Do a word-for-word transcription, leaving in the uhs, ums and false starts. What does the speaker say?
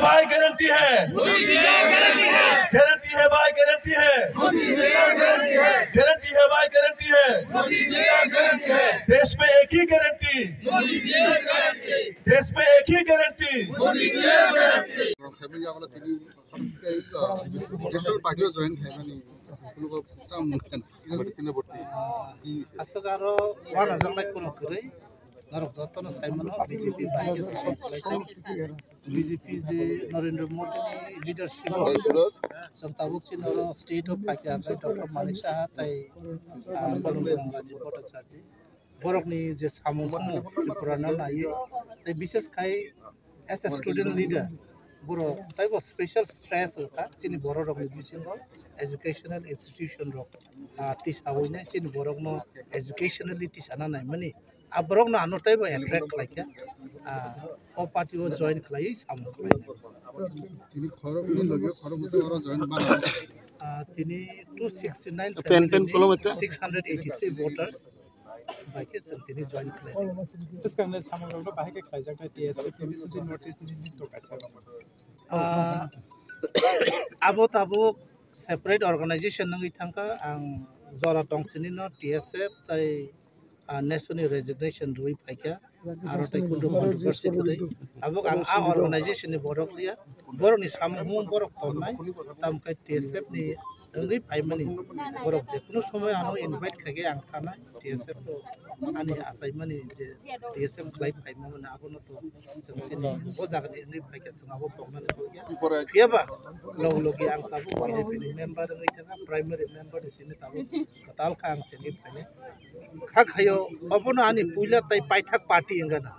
भाई गारंटी है, गारंटी है भाई, गारंटी है, गारंटी है भाई, गारंटी है। देश में एक ही गारंटी, देश में एक ही guarantee. Family amla tini, uh, national party o join khai mani, kuno bo tam mungkin. Aswk aro wana jangnai kuno kwrwi. Norok jotono sai mano, B J P bai khe support khlai thung. B J P je Narendra Modi ni leadership o chwng tabuk chini oro state o phaikha, Doctor Manik Saha tai, ah, Balwng Rajit Bhattacharjee. Borokni je samung tongmo Tripura no naiwi, tai bishes khai as a student leader, borok taibo special stress rwkha chini borok rokni bisingo educational institution rok, ah, tisawi nai chini borokno educationally tisana naimani. A borokno ano teibo attract khlaikha, ah, o party o join khlaiwi samung khlainai. Tini khoroknwi logi khorok bwswk oro join bana. Ah, tini two sixty nine Pen, pen family ni kolom ete? Six hundred eighty three voters bai khe chwng tini join khlai. Bwskangni samungrokno bahai khe khlaijaknai T S F ni bisingtwi notice ni tong kaisa. Ah, abo tabuk separate organization wngwi thangkha, ang jora tong sini no T S F tai ah, nation ni resignation rwi phaikha, aro tei kundu controversy kwrwi. Abo ang a organization ni borok liya, borok ni samung humung borok tonnai, tamo khe T S F ni wngwi phaimani borok je kunu somoy ano invite khaikhe ang thanai, T S F to ani achaimani je T S F khlai phaimani abono to chwng chini o jaga ni wngwi phaikhe chwng abo tongmani phaikha. Phiyaba log logi ang tabuk B J P ni member wngwi thangkha, primary member ni simi tabuk kwtal kha ang chengwi phainai. Kha khayo, obono ani puila tai paithak party wngkha na.